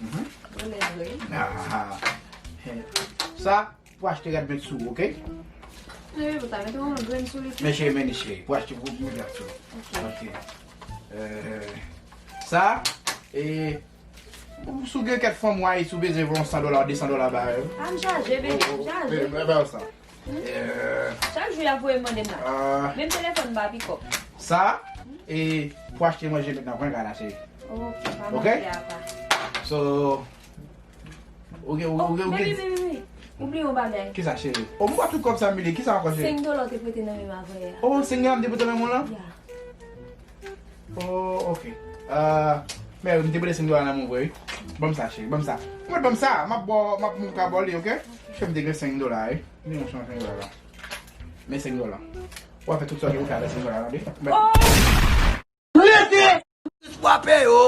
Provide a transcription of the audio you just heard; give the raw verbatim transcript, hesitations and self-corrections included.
Mhm. Mwen lè vre. Ah, eh. Sa, pou achte rad met sou, ok? Wi, pou ta mete yon grenn sou li tou. Men cheri, men cheri, pou achte pou met rad sou. Ok. Ok. Euh, sa, e, ou sou gen kèk fanm, ou Ayiti, ou bezwen voye yon san dola, de san dola ba yo. A m chaje, baby, m chaje. Ba yo sa. Euh, Chak jou y ap voye mande m la. ah, Menm telefòn m pa pikòp. Sa, e, pou achte manje met nan pran gala, cheri. Ok, pa Ok? manje apa. So, ou gen, ou gen, ou Baby, gen. Baby, baby. Oubli yon bagay. Kisa, cheri? O, mwen tout kòb sa, Mili. Kisa ankò, cheri? Senk dola w te prete nan men m avè a. O, senk dola m te prete nan men w lan? Ya. Oh, ok. Ah, men m te prete senk dola nan men w vre, wi. Ban m sa, cheri, ban m sa. Mwen, ban m sa, m ap bò, m ap moun ka bò li, ok? Cheri, m te gen senk dola, wi. Men yon chan senk dola la. Men senk dola. W ap fè tout sa w gen pou fè avèk senk dola, tande? Men Oh! Rete! Jis w ape yo!